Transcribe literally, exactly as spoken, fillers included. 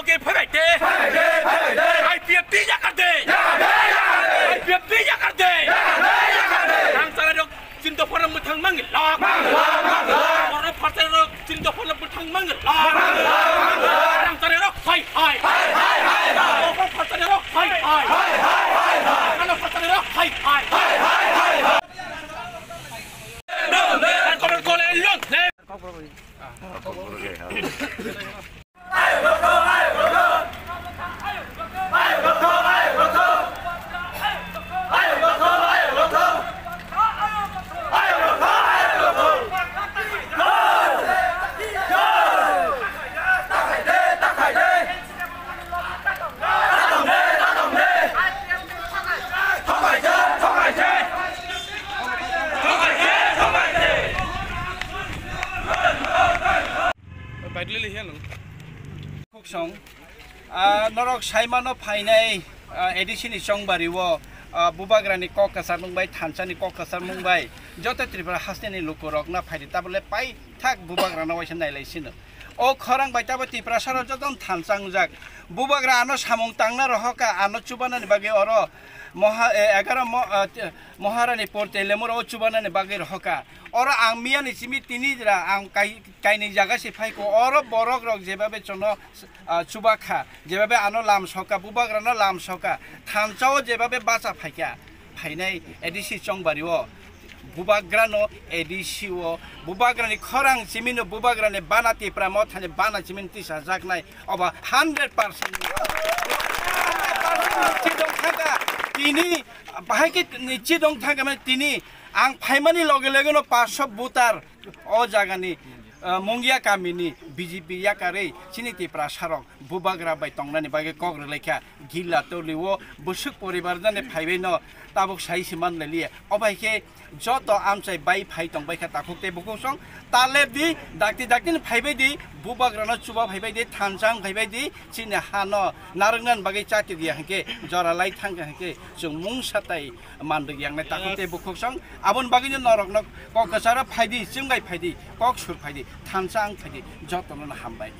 Oke, phaibai de. Phaibai de, phaibai de. I P F T yakar de. Yakar de, yakar de. I P F T yakar de. Yakar de, yakar de. Rang chara rok chinta phone muthang mangi lak. Mangi lak, mangi lak. Oro phatar rok chinta phone muthang mangi lak. Mangi lak, mangi lak. Rang chara rok hai hai. Hai hai hai hai. Oro phatar rok hai hai. Hai hai hai hai. Ano phatar rok hai hai. Hai hai hai hai. Rang chara rok kole lok ne. Baidlili hiya nung. Khuksong, ah, norok saimano phainai, ah, A D C ni chongbari o, ah, bubagrani kok kwchar mung bai, thansa ni kok kwchar mung bai, joto Tripura haste ni luku rok na phaidi, tabole pai thak bubagrano waisa nailai sino. O khorang bai tabo Tiprasa rok joto thansa wngjak. Bubagra ano samung tangna rohoka, ano chubanani bagwi oro Moha-, eh, egaroh mo-, eh, te-, Moharani por Telemura o chubanani bagwi rohoka. Oro ang miyani simi tini jra ang kai-, kainwi jaga se phaiko. Oro borok rok jebabe chono, ah, chubakha, jebabe ano lam soka, bubagrano lam soka, thansa o jebabe bacha phaikha, phainai A D C chongbari o. Bubagrano A D C o, bubagrani khorang chimino, bubagrani bana Tipra mothani bana chimin tisajaknai, obo hundred percent. Chidong thangkha, tini bahai khe chidong thangkha, mane tini ang phaimani loge loge no paanch sho voter o jagani, ah, Mungia kamini B J P yakarwi chini Tiprasa rok bubagra bai tongnani bagwi kok rwlaikha. Gila toliwo bwswk poribar jani phaibai no tabuk sai se manlailia. Obai khe joto amchai bai phai tong bai kha takhuk tei bukhuk song. Taleb di, dakti dakti ni phaibai di, bubagrano chuba phaibai di, thansa wng phaibai di, chini hano narwknani bagwi chati diya hinkhe jora lai thangkha hinkhe chwng mungsa tai mandwk yangnai takhuk tei bukhuk song. Aboni bagwino norokno kok kwcharo phaidi, chimgai phaidi, kok sur phaidi, thansa wng phaidi, jotono hambai.